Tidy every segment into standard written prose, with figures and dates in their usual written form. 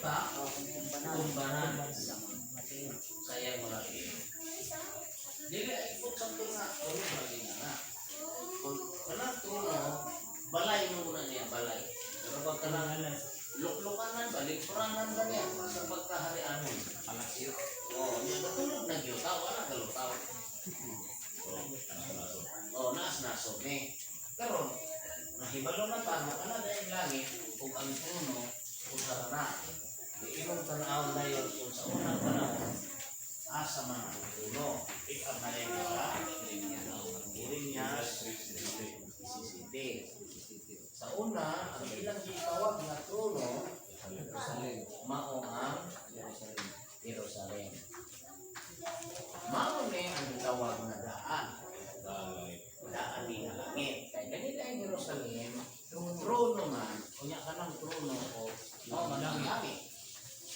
yuta, tumbanan sa iyang mga tiil. Dili ay ikot sa nga, pero lagi na na. Kung kanang trono, balay mo muna niya, balay. Pero pag kanang luklukanan ba, lingkuranan ba niya sa pagkaharianon? Palasyo. Oo, niya katulog na gilutaw, wala galutaw. Oh, naas nasod ni. Karon, nahibalo na ta nga kana dayang langit ug ang trono usa na. Di imong tan-awon dayon kung sa unang panahon asa man ang trono. Ikaw na rin sa Jeremias 17. Sa una, ang ilang gitawag nga trono Jerusalem. Mao ang Jerusalem. Jerusalem. Mao ni ang gitawag nga daan. Daan ni nga langit. Kay ganito ang Jerusalem, trono man, unya kanang trono o mao man ang langit.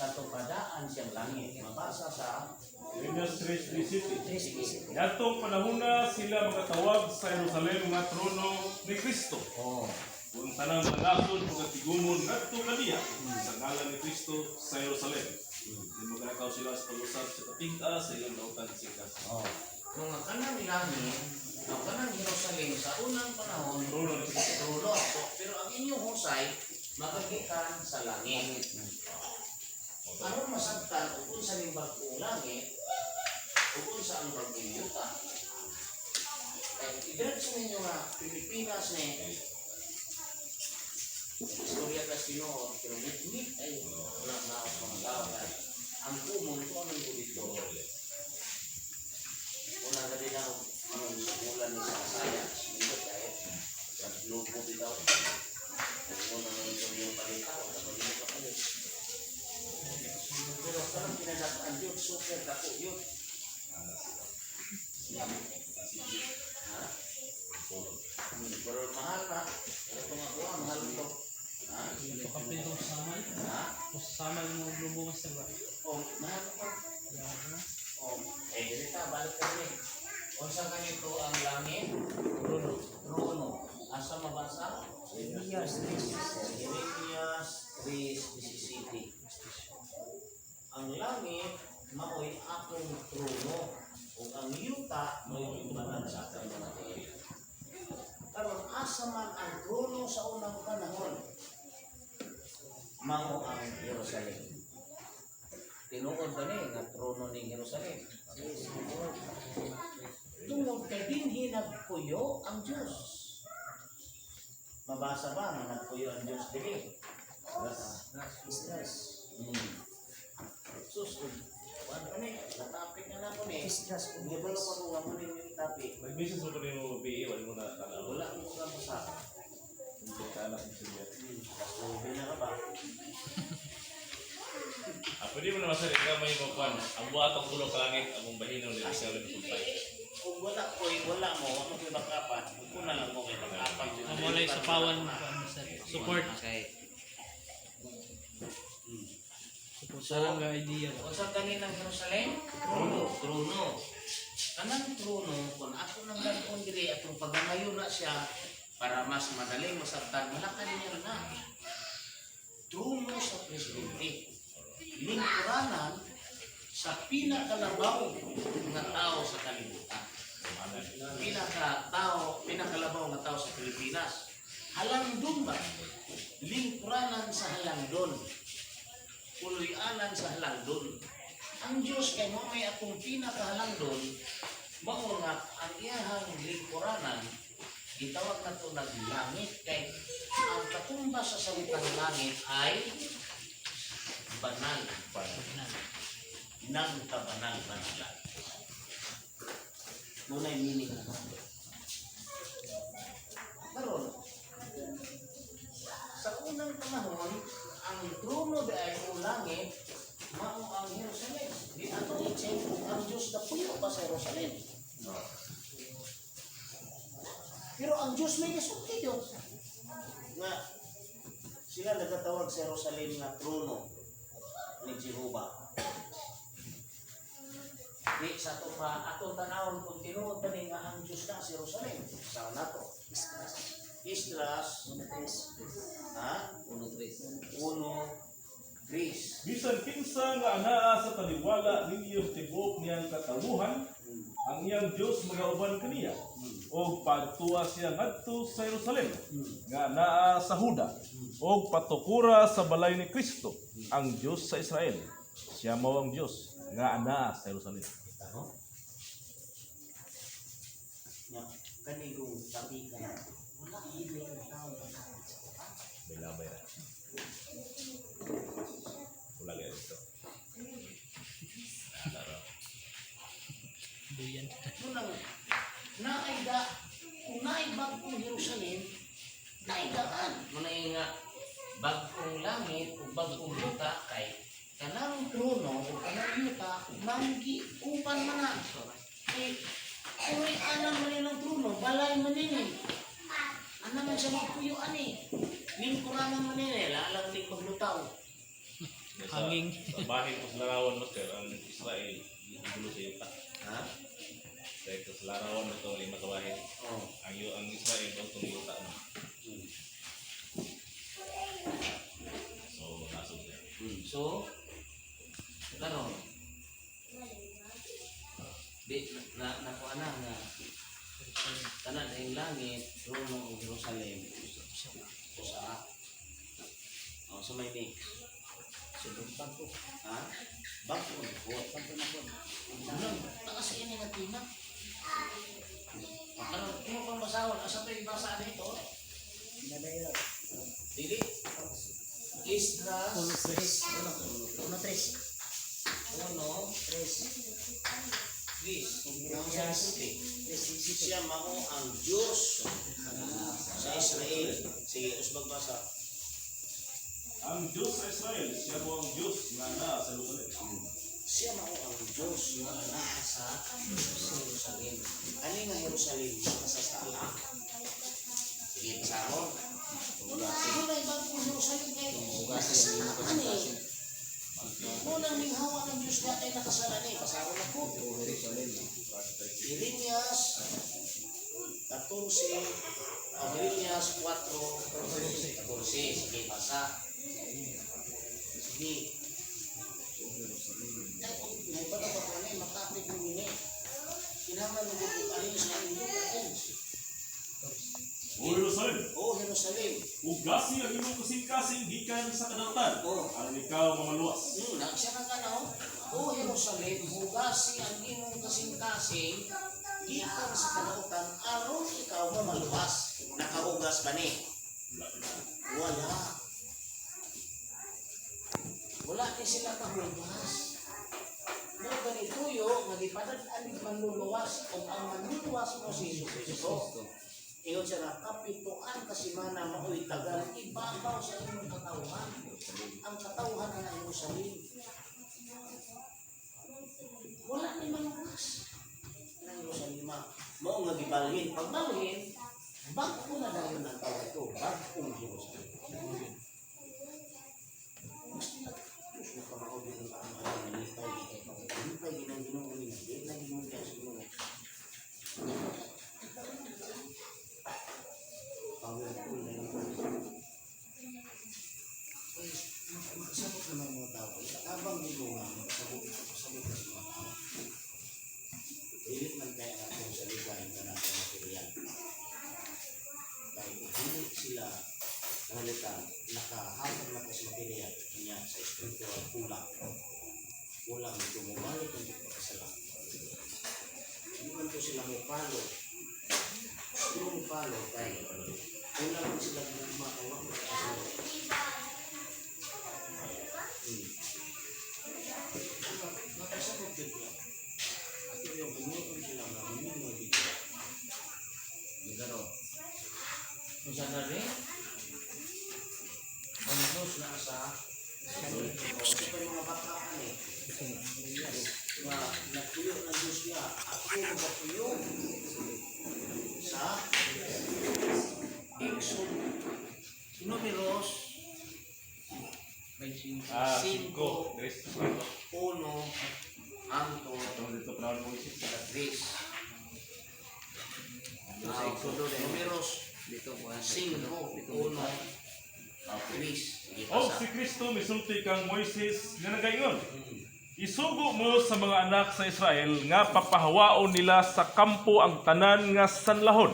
Sa padaan siyang langit. Mabasa sa Jeremias 3:17. Sige. Yatong panahona sila makatawag sa Jerusalem nga trono ni Kristo. Oh. Kung tanang mga nasod mga tigumon ngadto kaniya sa ngalan ni Kristo sa Jerusalem. Di magalakaw sila sa pag-usab sa katig-a sa ilang dautan sikas. Oh. Kung ang kanang langit, ang kanang Jerusalem sa unang panahon, Trono ni Kristo. trono. Pero ang inyong husay, makagikan sa langit. Aron masabtan ug unsa ning bag-ong langit ug unsa ang bag-ong yuta. Kay idiretso ninyo nga Pilipinas ni istorya tas tinuod, pero mitmit ay wala na ako mga tao kay ang kumon ko anong dito. Una gabi na ang ulan ni sa science, nindot kay sa globo bitaw. Una na ito yung palita, wala pa dito pa kayo. Pero kanang pinadakaan yun, super dako yun. Ha? Pero mahal na. Ito nga kuha, mahal ito. Ha? Ito kapil ko sa samal. Ha? Kung sa samal mo globo, master ba? Oh, mahal pa. Oh, eh, dirita, balik kami. Unsa ganito ang langit? Trono. Trono. Asa mabasa? Jeremias 3. Jeremias 3:17. Ang langit mao'y akong trono ug ang yuta mao'y tumbanan sa akong mga tiil. Karon, asa man ang trono sa unang panahon? Mao ang Jerusalem. Tinuod ba ni nga trono ni Jerusalem? Tungod kay dinhi nagpuyo ang Dios. Mabasa ba nga nagpuyo ang Dios diri? Isdras. Sus, kuan pa ni, natapik na nako ni. Isdras. Hindi ba ko kung mo ninyo itapi? May business mo pa mo BA, wala mo na tanaw. Wala mo ka sa. Hindi ka anak mo siya. Ubi na ka ba? Ah, pwede mo naman sir, ikaw may makuan. Ang buhat ang ulo kalangit, among bahinaw ni Rizal ni Sulpay. Kung wala ko, wala mo, wala mo kay bakapan, kung na lang mo kay bakapan. Ang wala sa pawan mo, master. Support. Okay. Support sa lang nga idea. Unsa kaninang Jerusalem? Trono. Trono. Kanang trono, kung ako nang gagawin diri atong pagamayo na siya para mas madaling masabtan, malaka niya na. Trono sa presidente. Lingkuranan sa pinakalabaw nga tao sa kalibutan. Pinaka-tao, pinakalabaw nga tao sa Pilipinas. Halangdon ba? Lingkuranan sa halangdon. Puloy-anan sa halangdon. Ang Diyos kay mo may akong pinakahalangdon, mao nga ang iyahang lingkuranan, gitawag na to naglangit kay ang katumbas sa salitang langit ay banal. Banal. Nang kabanal-banalan. Muna yung meaning na. Karon, sa unang panahon, ang trono di ay o langit, mao ang Jerusalem. Di ato i-check kung ang Diyos na puyo pa sa Jerusalem. Pero ang Diyos may nasulti yun. Nga, sila nagatawag sa Jerusalem nga trono ni Jehovah. Di sa ato pa atong tanawon kung tinuod ba ni nga ang Diyos na sa Jerusalem. Sa nato. Isdras. Isdras, 1:3. ha? 1:3. 1, Tres. Bisan kinsa nga anaa sa taliwala ninyo sa tibuok niyang katawuhan, ang iyang Dios magauban kaniya og pagtuwa siya ngadto sa Jerusalem nga naa sa Huda og patukura sa balay ni Kristo ang Dios sa Israel. Siya mao ang Dios nga anaa sa Jerusalem. Tao? Nga, kanigong tabi ka na. Wala hindi ang tao makapit sa tapat. May labay ra. Wala gyud dito. Laro. Duyan. Munang, naay da, kung naay bagong Jerusalem, naay daan. Muna nga, bagong langit o bagong yuta kay kanang trono o kanang yuta, manggi upan man na. Eh, kung may alam man yun ang trono, balay man yun eh. Ano man siya magpuyuan eh. Lingkuranan man yun eh, lalang tig maglutaw. Sa, Hanging. sa bahin ko sa larawan, Master, ang Israel gihulo sa yuta. Ha? Sa ito sa larawan mo itong lima ka bahin. Oo. Ang Israel mo itong yuta no. So nasog siya. So, karon di na nakuha na nga tanan ang langit, trono ug Jerusalem. Usa. Oh, so may mix. Sulod bago. Ha? Bago na po. Bago na po. Ano? Taas ini nga tina. Karon imo pang basahon, asa to ibasa na ito? Nadayo. Dili. Isdras Uno, tres. Uno. Uno, tres. uno, Tres. tres. Ang sa sulti. Tres, isip. Siya mao ang Diyos sa Israel. Sige, usbag basa. Ang Diyos sa Israel, siya mo ang Diyos nga naa sa Jerusalem. Siya mao ang Diyos nga naa sa Jerusalem. Ani nga Jerusalem nasa sala? Sige, basahon. Una, una bagong Jerusalem kay Hugasin ang nakasala iyong ni. kasing-kasing. Unang minghawa ng Diyos nga kay nakasala ni. Basahon ako. Jerusalem. Jeremias 14, Jeremias 4, 14. Sige, basa. Sige. Ay, kung naibala pa ko na, makapit mo yun eh. Kinahanglan mo kung alin sa inyo, alin. O Jerusalem, O Jerusalem. ugasi ang imong kasing-kasing gikan sa kadautan. Oh. Aron ikaw mamaluwas. Siya na ka na, oh. O Jerusalem, hugasi ang imong kasing-kasing gikan sa kalautan aron ikaw mamaluwas. Nakahugas ba ni? Wala. Wala ni sila kahugas. Mo ganituyo nga gipadad-an ni manluluwas ug ang manluluwas mo si Hesus Kristo. Ingon siya nga kapituan ka semana maoy tagal ibabaw sa imong katawhan. Ang katawhan na Jerusalem. Wala ni maluwas ng Jerusalem. Mao nga gibalhin. Pagbalhin, bag-o na dayon ang tawag ito, bag-ong Jerusalem. Gusto na, Diyos na kamao din ang ang nilipay. Nilipay ginang Ginoo niya. Di na Ginoo niya sa Ginoo. Powerful na yun. Uy, makasabot naman mga tao. Habang Ginoo nga, makasabot, makasabot na sa mga tao. Dili man kaya nga kung sa ligahin ka na ang material. Dahil kung dili sila nangalita, nakahatag na ko sa material niya sa spiritual kulang. Kulang ito, mumalik ang pagkasala. Hindi man to sila mo palo. Strong palo kay kulang man sila makawa makasala. Makasabot din niya. At yung hinuon sila nga minyo dito. Garo. Kung saan na rin, ang Diyos na sa sa pa yung mga bata ka eh. Nga nagtuyo ng Diyos niya, ako magatuyo sa Exodus Numeros Ah, 5, 5, 3, 5. 1, Anto, Ito dito panahon mo Moises. 3. Sa Exodo din. Numeros Dito po. 5, 1, Dito. 3. Sige. Og basa. si Kristo misulti kang Moises nga nagaingon, "Isugo mo sa mga anak sa Israel nga papahawaon nila sa kampo ang tanan nga sanlahod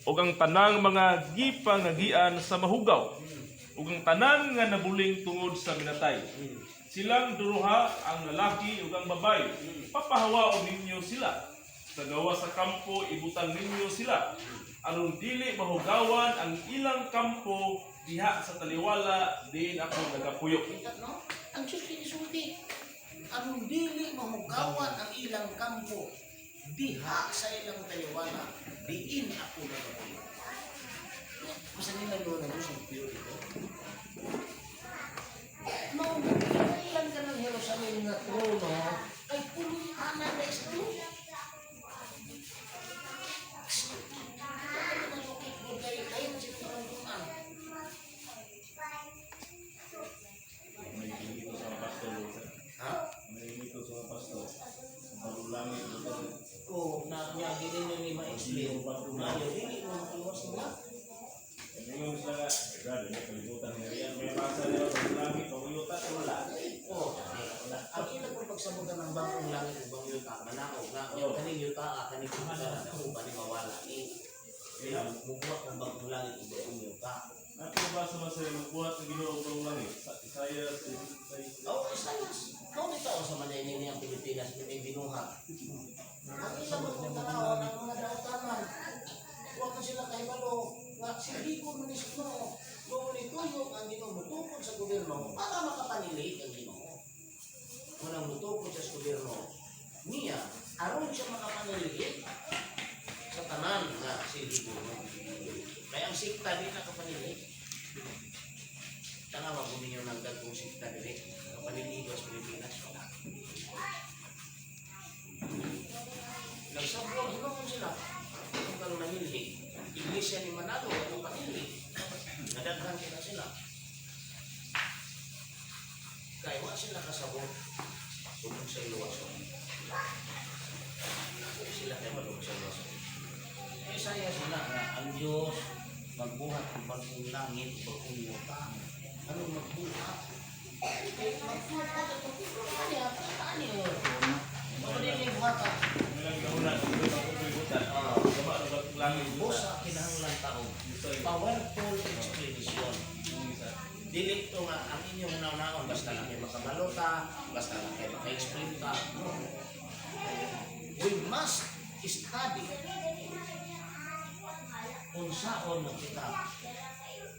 ug ang tanang mga gipangagian sa mahugaw ug ang tanan nga nabuling tungod sa minatay. Silang duruha, ang lalaki ug ang babayi. Papahawaon ninyo sila. Sa gawa sa kampo ibutang ninyo sila aron dili mahugawan ang ilang kampo diha sa taliwala diin ako nagapuyo." Kita, no? Ang Diyos kinisulti. Aron dili mahugawan ang ilang kampo diha sa ilang taliwala, diin ako nagapuyo. Basta nila no na Diyos ang puyo dito. No, ilang ka ng Jerusalem nga trono kay punuan na sa Diyos. Kay man sila maramdaman. May ito sa mga pastor. Ha? May ito sa mga pastor. Sa palulangit. O na niya dili na ni ma-explain. Maayo dili mo makiwas nila. Ngayon sila nga, grabe, may kalibutan nga riyan. May masa nila sa langit, panguyuta, wala. O, ang ila kung pagsabutan ng bagong langit ug bagong yuta, manaog na Oo. kaning yuta, ah, kaning yuta na uban ni mawala ni. Kaya mubuhat ang bagong langit ug bagong yuta. At nabasa man sa magbuhat ng Ginoo ang langit. Sa Isaiah 66. Oh, Isayas. Kau ni tao sa manayni ang Pilipinas may binuhat. Ang ila mo tanaw ng mga daotanan. Wa man sila kahibalo nga silbigon man ni sa Ginoo. Mao ni tuyo ang Ginoo mutukod sa gobyerno para makapanili ang Ginoo. Unang mutukod siya sa gobyerno niya aron siya makapanili sa tanan nga silbigon. Kaya ang sikta di na kapanili. Tanawa ko ninyo ng dagkong sikta dili. Kapanili sa Pilipinas, wala. Nagsabwag hinuon sila. Kung kang namili, Iglesia ni Manalo, ang panili. Nadaghan kita sila. Kaya wa sila kasabot tungkol sa iluwason. Wa sila kay malung sa iluwason. Eh, saya sila nga ang Diyos magbuhat ng bagong langit, bagong yuta. Anong magbuhat? Eh, magbuhat ito. Ano niya? Ano niya? Ano niya yung buhata? Ilang gaunan, ang kalibutan. Ah. Sama ng bagong langit. Busa kinahanglan tao. Powerful explanation. Dili to nga ang inyong naon basta lang kay makabalota, basta lang kay maka-explain ta. No. We must study kung saan mo kita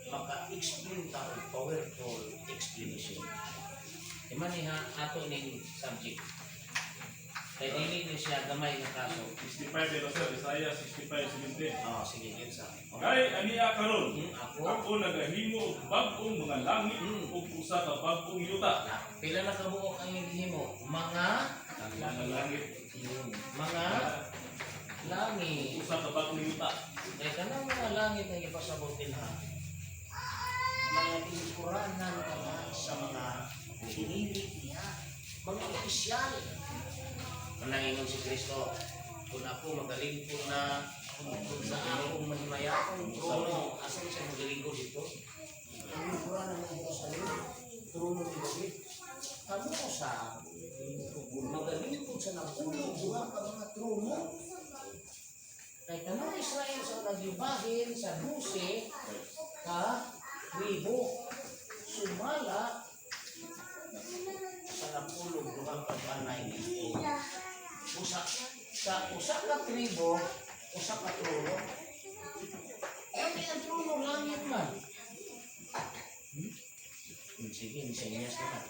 maka-explain ta og powerful explanation. Iman niya ato ning subject. Kay dili ni siya gamay nga kaso. 65 pero sir, Isaiah 65:17. Oh, sige, kinsa. Kay ania karon, Ako. ako nagahimo og bag-ong mga langit ug usa ka bag-ong yuta. Na, pila na kabuok ang gihimo? Mga Mga langit, mga langit. usa ka bag-ong yuta. Kay kanang mga langit ang ipasabot nila. Mga lingkuranan ka na sa mga pinili niya. Mga opisyal. Manangingon si Kristo, kung ako magalingkod na sa akong mahimayakong trono, asan siya magalingkod dito? Ang lingkuranan ng Jerusalem, trono ni David. Kamo sa magalingkod sa napulog duha ka mga trono. Kay kanang Israel sa nagibahin sa 12 ka tribo sumala sa napulog duha ka banay ni usa sa usa ka tribo, usa ka trono. Kami ang trono langit man. Sige, senyas na ka.